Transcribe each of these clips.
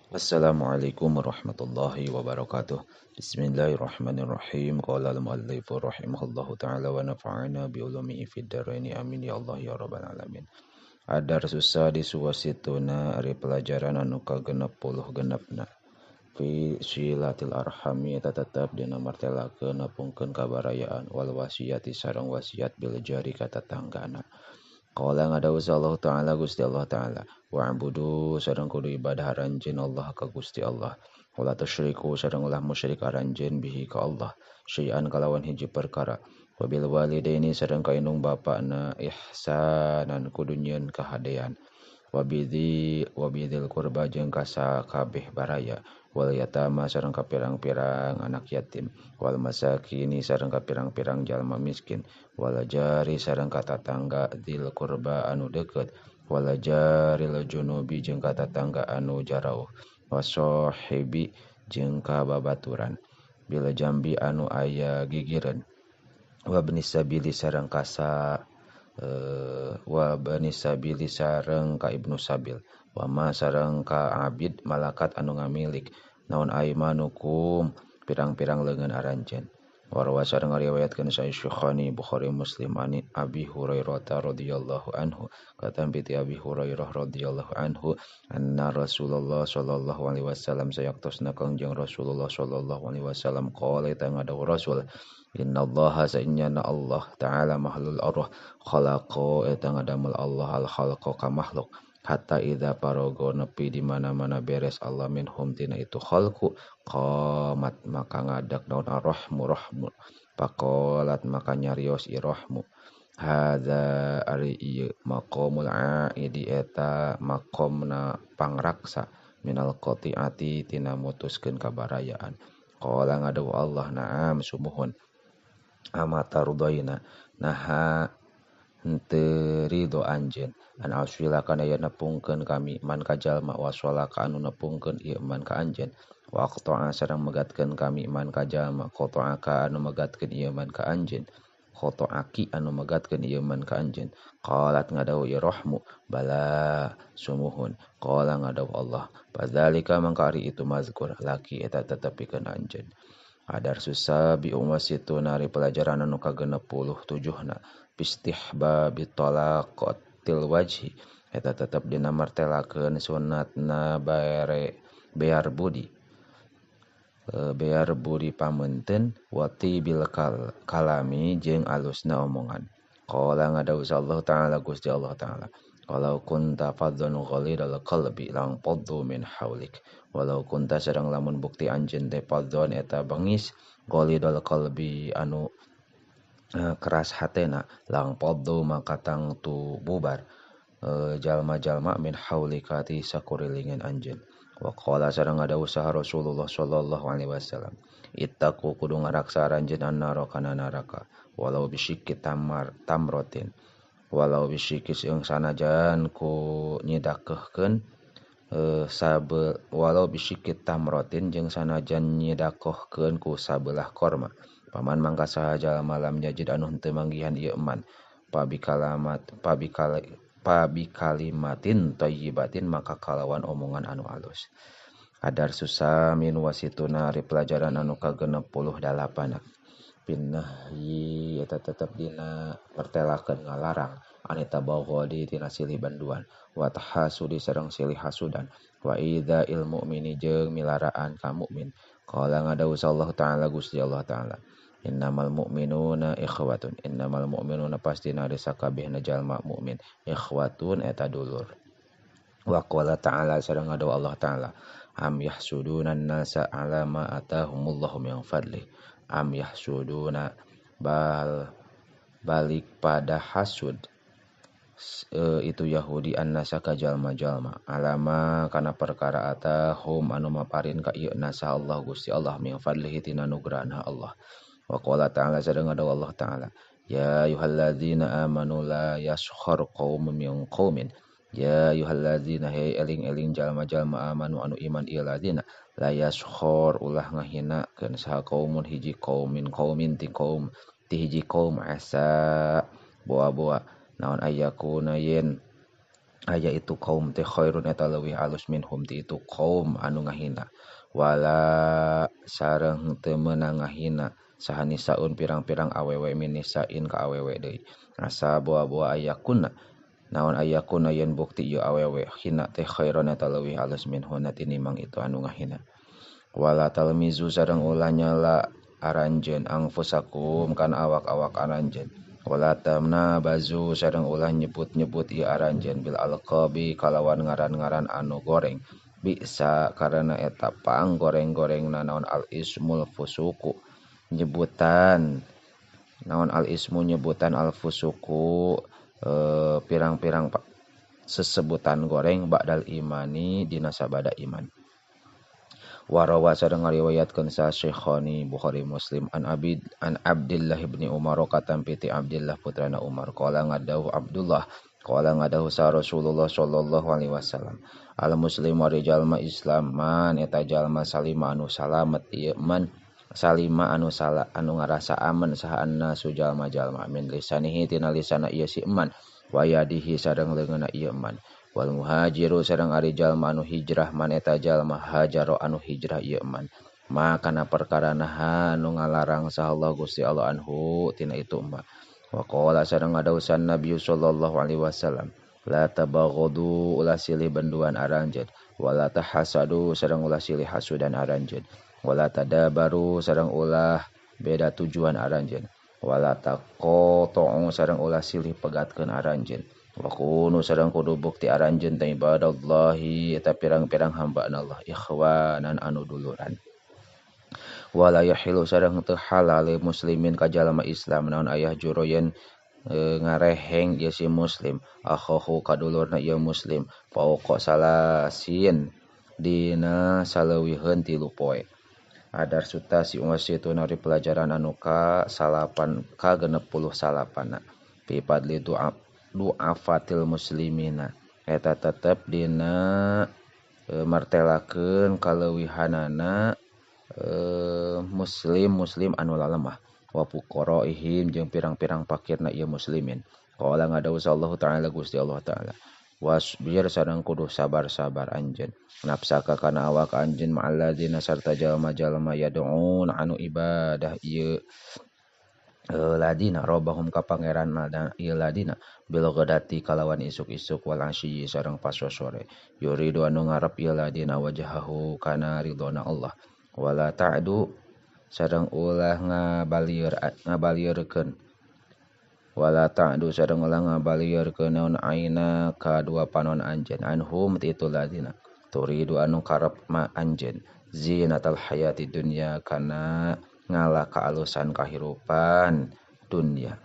Assalamualaikum warahmatullahi wabarakatuh. Bismillahirrahmanirrahim. Qala al-muallif rahimahullahu ta'ala wa nafa'ana bi ulumihi fid dharain. Amin ya Allah ya rabbal alamin. Adar susah di suwasituna ari pelajaran anu ka-66na. Fi silatil arhami eta tetep dina martelakeun nepungkeun kabarayaan wal wasiyati sareng wasiat bil jari ka tetanggana. Qala ngadawuh Allah Ta'ala Gusti Allah Ta'ala wa'budu sareng kudu ibadah aranjeun Allah ka Gusti Allah wala tusyriku sareng ulah musyrik aranjeun bihi ka Allah syai'an kalawan hiji perkara wabil walidaini sareng ka indung bapana ihsanan kudu nyieun kahadean wabidil qurba jeung ka sakabeh baraya wal yatama sareng ka pirang-pirang anak yatim wal masakini sareng ka pirang-pirang jalma miskin wal jari sareng ka tatangga dzil qurba anu deukeut wal jaril junubi jeung ka tatangga anu jarauh wasohibi jeung ka babaturan bil jambi anu aya gigireun wa bani sabili sareng ka wa bani sabili sareng ka ibnu sabil wa ma sareng ka abid malakat anu ngamilik naon aimanukum pirang-pirang leungeun aranjeun warwa sareng ngariwayatkeun sa Syekhani Bukhari Muslim ani Abi Hurairah radhiyallahu anhu katampi ti Abi Hurairah radhiyallahu anhu anna Rasulullah sallallahu alaihi wasallam sayaktosna Kangjeng Rasulullah sallallahu alaihi wasallam qala ta ngadawuh Rasul innallaha sainyana Allah ta'ala mahlul arwah khalaqa eta ngadamel Allah al khalqa ka makhluk hatta idza paraga nepi di mana-mana beres Allah minhum tina itu khalqu qamat maka ngadak naon arrahmu rahmu faqalat maka nyarios irahmu hadza ari ieu maqamul aidi eta maqamna pangraksa minal qati'ati tina mutuskeun kabarayaan qala ngadawu Allah na'am sumuhun amata rudaina naha henteu ridho anjeun an aswila kana aya nepungkeun kami man ka jalma waswala ka anu nepungkeun ieu man ka anjeun wa aqta'a sareng megatkeun kami man ka jalma qata'a ka anu megatkeun ieu man ka anjeun qata'aki anu megatkeun ieu man ka anjeun qalat ngadawuh ya rahmu bala sumuhun qala ngadawuh Allah fadzalika mangka ari itu mazkur laki eta tetepikeun anjeun. Adar susah bi umwasituna ari pelajaran anu ka-67na pistihba bitolaqatil wajhi eta tetep dina martelakeun sunatna bare bear budi bear budi pameunteun wati bil kalami jeung alusna omongan qala ngadawuh Allah Ta'ala Gusti Allah Ta'ala walau kunta fadzan ghalidal qalbi lang faddu min haulik walau kunta sareng lamun bukti anjeun teh fadzan eta bengis ghalidal qalbi anu keras hatena lang faddu maka tangtu bubar jalma-jalma min haulika ti sakurilingan anjeun wa qala sareng ngadawuh saha Rasulullah sallallahu alaihi wasallam ittaqu kudu ngaraksa anjeun annara kana neraka walau bisyikki tamrotin walau bisyikis jeung sanajan ku nyidakeuhkeun walau bisyikki tamrotin jeung sanajan nyidakohkeun ku sabelah korma paman mangka saha jalma lam yajid anu henteu manggihan ieu eman pabikalimatin thayyibatin maka kalawan omongan anu alus. Adar susamin wasituna ari pelajaran anu ka-68 pinnahyi eta tetep dina pertelakeun ngalarang anita baghadi tina silih banduan wa tahasudi sareng silih hasudan wa idza il mu'mini jeung milaraan ka mukmin qala ngadawuh Allah Ta'ala Gusti Allah Ta'ala innamal mu'minuna ikhwatun innamal mu'minuna pastina ari sakabehna jalma mukmin ikhwatun eta dulur wa qala ta'ala sareng ngadawuh Allah Ta'ala am yahsuduna an-nasa ala ma atahumullahu min fadlih am yahsuduna balik pada hasud itu Yahudi annasa ka jalma-jalma alama kana perkara atahum anu maparin ka ieu nasa Allah Gusti Allah min fadlihi tina nugrahana Allah wa qala ta'ala sareng ngadawuh Allah Ta'ala ya ayyuhalladzina amanu la yaskhar qaumun min qaumin ya ayyuhalladzina hey eling-eling jalma-jalma amanu anu iman ieu ladzina la yaskhar ulah ngahinakeun saha kaumun hiji kaumin kaumin ti kaum ti hiji kaum asa boa-boa naon ayakuna yen Aya itu kaum teh khairun eta leuwih alus minhum ti itu kaum anu ngahina wala sareng teu meunang ngahina saha nisaun pirang-pirang awewe min nisain ka awewe deui asa boa-boa ayakuna naon ayakuna yen bukti ieu awewe hina teh khairun eta leuwih alus minhunna tinimang itu anu ngahina wala talmizu sareng ulah nyala aranjeun angfusakum kana awak-awak aranjeun wala tamna bazu sareng ulah nyebut-nyebut ieu aranjeun bil alqabi kalawan ngaran-ngaran anu goreng bisa karena eta pang goreng-gorengna naon al ismul fusuku nyebutan naon al ismu nyebutan al fusuku pirang-pirang sesebutan goreng ba'dal imani dina sabada iman. Warawa sareng ngariwayatkeun sa Syekhani Bukhari Muslim an Abid an Abdullah ibni Umar katampi ti Abdullah putrana Umar qala ngadauh Abdullah qala ngadauh sa Rasulullah sallallahu alaihi wasallam al muslim wa jalma Islam man eta jalma salima anu salamet ieu man salima anu sala anu ngarasa aman saha annasu jalma-jalma min lisanihi tina lisana ieu si man wa yadihi sareng leungeunna ieu man wal muhajiru sareng ari jalma anu hijrah man eta jalma hajaro anu hijrah ieu man makana perkara naha anu ngalarang saha Allah Gusti Allah anhu tina itu ma wa qala sareng ngadausan Nabi sallallahu alaihi wasallam la tabaghadu ulah silih benduan aranjeun wala tahasadu sareng ulah silih hasudan aranjeun wala tadabaru sareng ulah beda tujuan aranjeun wala taqatu sareng ulah silih pegatkeun aranjeun wa kunu sareng kudu bukti aranjeun teh ibadallahi eta pirang-pirang hamba Allah ikhwanan anu duluran wala yahilu sareng teu halal muslimin ka jalma Islam naon ayah juro yen ngareheng ieu si muslim akhahu kadulurna ieu muslim fauqa salasin dina saleuwiheun 3 poe. Adar suta si wasitu nari pelajaran anu ka salapan ka 69 fi fadli du'afatil muslimina eta tetep dina martelakeun kaleuwihanana muslim anu lalemah wa fuqaraihim jeung pirang-pirang pakirna ieu muslimin qala ngadawuh Allah ta'ala Gusti Allah ta'ala wasbir sareng kudu sabar-sabar anjeun nafsaka kana awak anjeun ma'alladzina sarta jalma-jalma yad'un anu ibadah ieu ladina robahum ka pangeran ieu ladina bil ghadati kalawan isuk-isuk wal asyi sareng pasosore yuridu anu ngarep ieu ladina wajhahu kana ridona Allah wala ta'du sareng ulah ngabaliurkeun wala ta'du sareng ulah ngabaliurkeun naon aina ka dua panon anjeun anhum ti itu ladina turidu anu karep ma anjeun zinatal hayati dunya kana ngala kaalusan kahirupan dunya.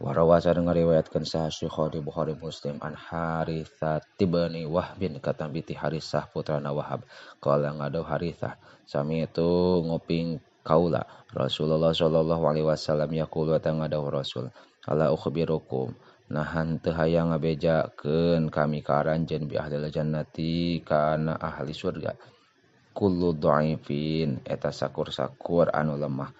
Warawa sareng ngariwayatkeun saha Syekhani Bukhari Muslim an Haritsah ibni Wahbin katampi ti Haritsah putrana Wahab qala ngadau Haritsah sami itu nguping kaula Rasulullah sallallahu alaihi wasallam yaqulu ta ngadau Rasul ala ukhbirukum nahan teu hayang ngabejakeun kami ka aranjeun bi ahlil jannati kana ahli surga kullu dhaifin eta sakur-sakur anu lemah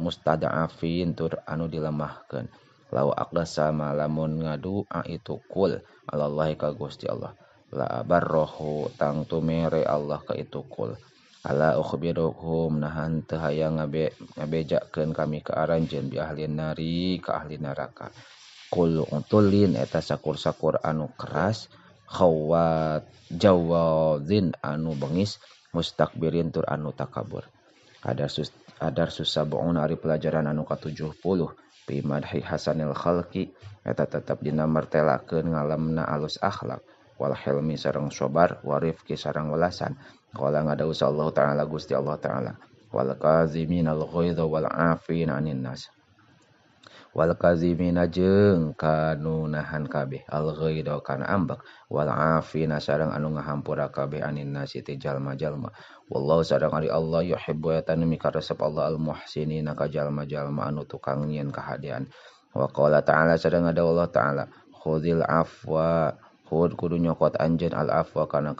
mustada'afin tur anu dilemahkeun law aqsama lamun ngadua itu kul alallahi ka Gusti Allah la barrohu tangtu mere Allah ka itu kul ala ukhbirukum nahan teu hayang ngabejakeun kami ka aranjeun bi ahli nari ka ahli neraka kullu utulin eta sakur-sakur anu keras khawat jawazin anu bengis mustakbirin tur anu takabur. Adar susabun ari pelajaran anu ka-70 fi madhi hasanil khalqi eta tetep dina martelakeun ngalemna alus akhlak wal hilmi sareng sabar wa rifqi sareng welasan qala ngadau Allah ta'ala Gusti Allah ta'ala wal kaziminal ghaidha wal 'afina 'anil nas wal kazimina jeung kanu nahan kabeh al ghaidha kana ambek wal 'afina sareng anu ngahampura kabeh anin nasi ti jalma-jalma wallahu sareng ari Allah yuhibbu eta nu mikaresep Allah al muhsinina ka jalma-jalma anu tukang nyieun kahadean wa qala ta'ala sareng ada Allah ta'ala khudil afwa khud kudu nyokot anjeun al afwa kana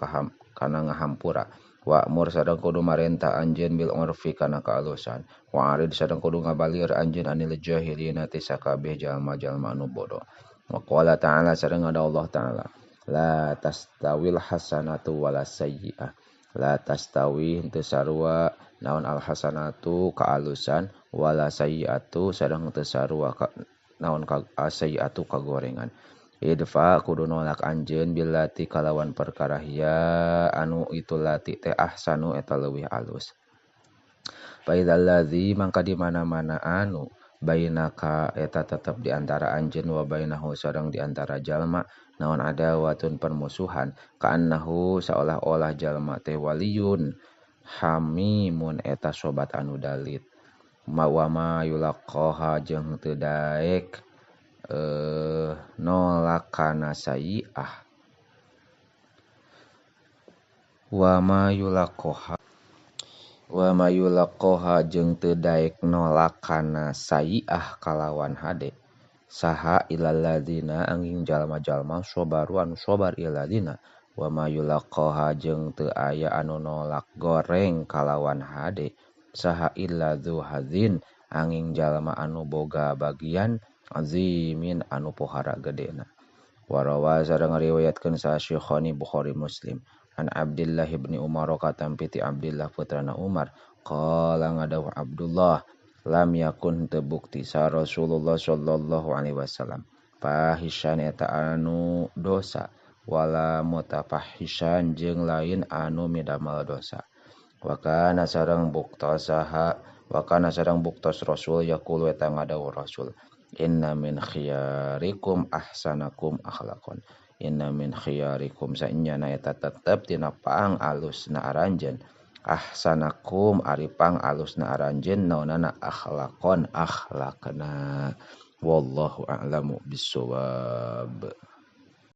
kana ngahampura wa'mur sareng kudu marentah anjeun bil urfi kana kaalusan wa arid sareng kudu ngabalir anjeun anil jahilina ti sakabeh jalma-jalma anu bodoh Wa qala ta'ala sareng ada Allah ta'ala la tastawil hasanatu wala sayyi'ah. La tastawi henteu sarua naon al hasanatu kaalusan wala sayyi'atu sareng henteu sarua naon ka sayyi'atu kagorengan. Idfa kudu nolak anjeun billati kalawan perkara hiya anu itu lati teh ahsanu eta leuwih alus. Fa idzal ladzi mangka di mana-mana anu bainaka eta tetep di antara anjeun wa bainahu sareng di antara jalma naon adawatun permusuhan kaannahu saolah-olah jalma teh waliyun hamimun eta sobat anu dalit. Ma wa ma yulaqaha jeung teu daek nolak kana sayi'ah. Wa ma yulaqaha jeung teu daek nolak kana sayi'ah kalawan hade saha ilal ladzina angin jalma-jalma sabaru anu sabar iladina. Wa ma yulaqaha jeung teu aya anu nolak goreng kalawan hade saha illa dzu hadzin angin jalma anu boga bagian azimin anu pohara gedena. Warawa sareng ngariwayatkeun sa Syekhani Bukhari Muslim an Abdullah ibni Umar katampi ti Abdullah putrana Umar qala ngadawuh Abdullah lam yakun teu bukti sa Rasulullah sallallahu alaihi wasallam fahisyan eta anu dosa wala mutafahisyan jeung lain anu midamel dosa. Wa kana sareng buktos saha wa kana sareng buktos Rasul yaqulu eta ngadawuh Rasul inna min khiyarikum ahsanakum akhlaqan. Inna min khiyarikum sanyana eta tetep tina paang alusna aranjeun ahsanakum ari pang alusna aranjeun naonana akhlaqon akhlaqna. Wallahu a'lamu bissawab.